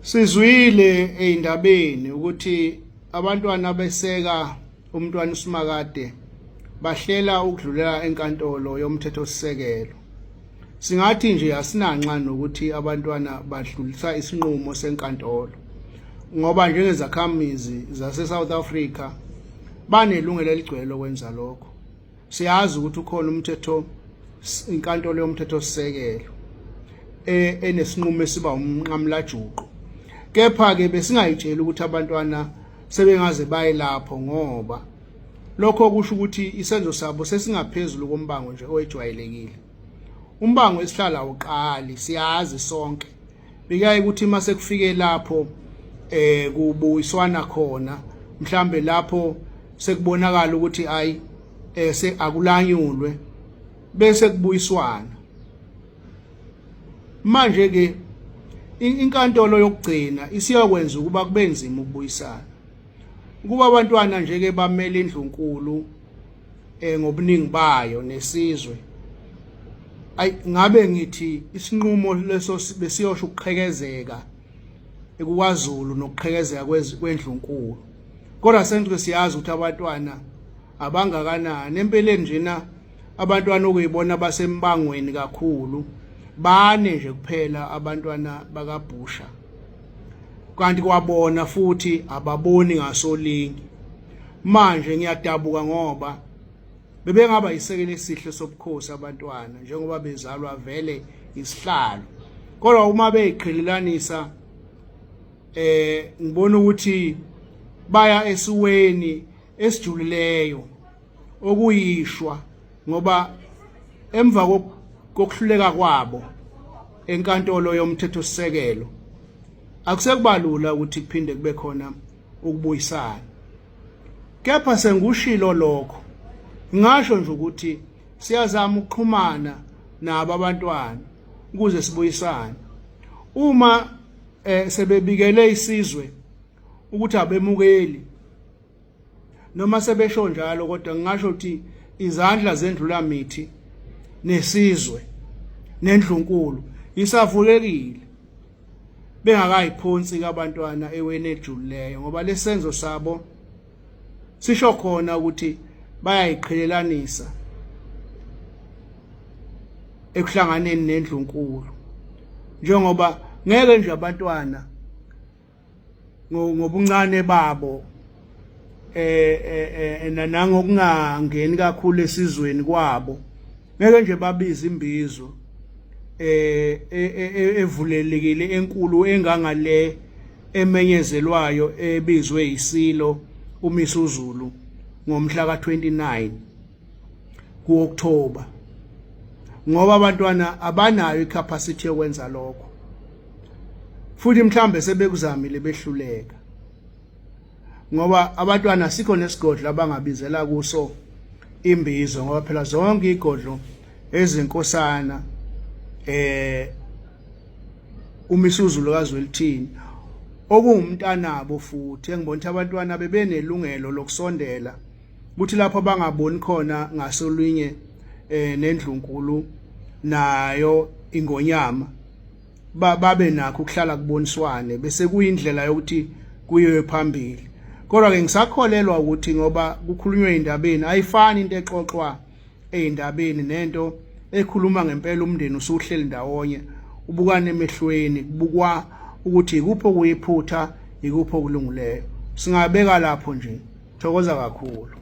Sizwile ey'ndabeni ukuthi abantwana beseka umntwana uSimakade bahlela ukudlulela enkantolo yomthethosisekelo. Singathi nje asinanxa nokuthi abantwana badlulisa isinqumo senkantolo ngoba njengezakhamizi zase-South Africa banelungelo eligcwele lokwenza lokho. Siyazi ukuthi ukhona umthetho inkantolo yomthethosisekelo e, enesinqumo esiba umnqamulajuqu kepha-ke besingayitsheli ukuthi abantwana sebengaze baye lapho ngoba lokho kusho ukuthi isenzo sabo sesingaphezulu kombango nje owejwayelekile umbango esihlala uqali siyazi sonke bikaye ukuthi uma sekufike lapho eh kubuyiswana khona mhlambe lapho sekubonakala ukuthi ayi eh se akulanyulwe bese kubuyiswana manje ke inkantolo yokugcina isiyokwenza ukuba kube nzima ukubuyisana ukuba abantwana nje ke bamele indlunkulu eh ngobuningi bayo nesizwe ay ngabe ngithi isinqumo leso besiyosho ukuqhekezeka ekwaZulu nokuqhekezeka kwendlunkulu kodwa senze siyazi ukuthi abantwana abangakanani empeleni njena abantwana okuyibona basembangweni kakhulu bane nje kuphela abantwana bakaBhusha kanti kwabona futhi ababoni ngasolinye manje ngiyadabuka ngoba bebengaba isekelo esihle sobukhosi abantwana njengoba bezalwa vele isihlalo kodwa uma beyiqhelelanisa eh ngibona ukuthi baya esiweni esijulileyo okuyishwa ngoba emva kokuhluleka kwabo enkantolo yomthethosisekelo akusekubalula ukuthi kuphinde kube khona ukubuyisana kepha sengushilo lokho ngisho nje ukuthi siyazama ukuxhumana nabo abantwana ukuze sibuyisane uma eh, sebebikele isizwe ukuthi abemukeli noma sebesho njalo kodwa ngingasho ukuthi izandla zendlula mithi nesizwe nendlunkulu isavulekile bengakayiphonsi kabantwana eweni ejulileyo ngoba lesenzo sabo sisho khona ukuthi bayayiqhelelanisa ekuhlanganeni nendlunkulu njengoba ngeke nje abantwana ngobuncane babo eh, eh, eh nangokungangeni kakhulu esizweni kwabo ngeke nje babize imbizo eh, eh, eh evulelekile enkulu engangale emenyezelwayo ebizwe isilo uMisuzulu ngomhla ka29 kuOctober ngoba abantwana abanayo icapacity yokwenza lokho futhi mhlambe sebekuzamile behluleka ngoba abantwana sikho nesigodlo abangabizela kuso imbizo ngoba phela zonke igodlo ezinkosana eh uMisuzulu kaZwelithini okungumntanabo futhi engibona ukuthi abantwana bebenelungelo lokusondela kuthi lapho bangaboni khona ngasolunye eh nendlunkulu nayo ingonyama babe nakho ukuhlala kuboniswane bese kuyindlela yokuthi kuyiwe phambili kodwa ke ngisakholelwa ukuthi ngoba kukhulunywe indabeni ayifani into exoxwa eyindabeni nento ekhuluma ngempela umndeni usuhleli ndawonye ubukana emehlweni kubukwa ukuthi ikuphi okuyiphutha ikuphi okulungileyo singabeka lapho nje thokoza kakhulu.